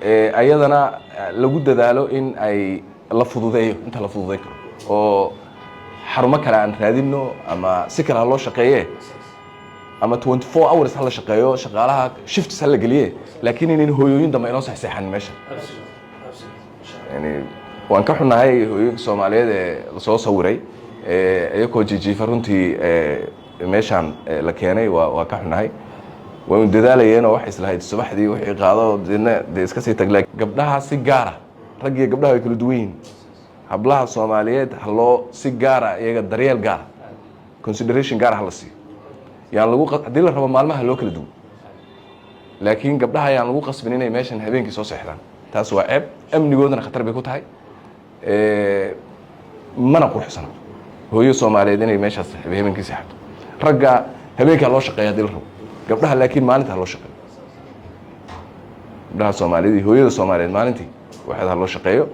Ayadana lagu dadaalo in ay la fududeeyo inta la fududey karo, oo xarumo kale aan raadino ama si kale ha loo shaqeeye, ama 24 hours ha la shaqeeyo, shaqaalaha shifts ha la geliye, laakiin inayn hooyooyin dambe inoo sexseexan meesha. Yani waan ka xunnahay hooyooyinka Soomaaliyeed ee lasoo sawiray iyakoo jijiifa. Runtii meeshaan la keenay waa ka xunnahay. Way un dadaalayeen oo waxay islahayd subaxdii wixii qaado, deedna dee iska sii tag. Laakiin gabdhaha si gaara, rag iyo gabdhaha way kala duwan yihiin. Hablaha Soomaaliyeed ha loo si gaara iyaga daryeel gaara, consideration gaara ha la siiyo. Yaan lagu, haddii la rabo maalmaha loo kala duwo, laakiin gabdhaha yaan lagu qasbin inay meeshan habeenkii soo seexdaan. Taas waa ceeb, amnigoodana khatar bay ku tahay, mana quruxsana hooyo Soomaaliyeed inay meeshaas habeenkii seexato. Ragga habeenkaa loo shaqeeya haddii la rabo, gabdhaha laakiin maalinta ha loo shaqeeyo. Gabdhaha Soomaaliyeed iyo hooyada Soomaaliyeed maalintii waxeed ha loo shaqeeyo.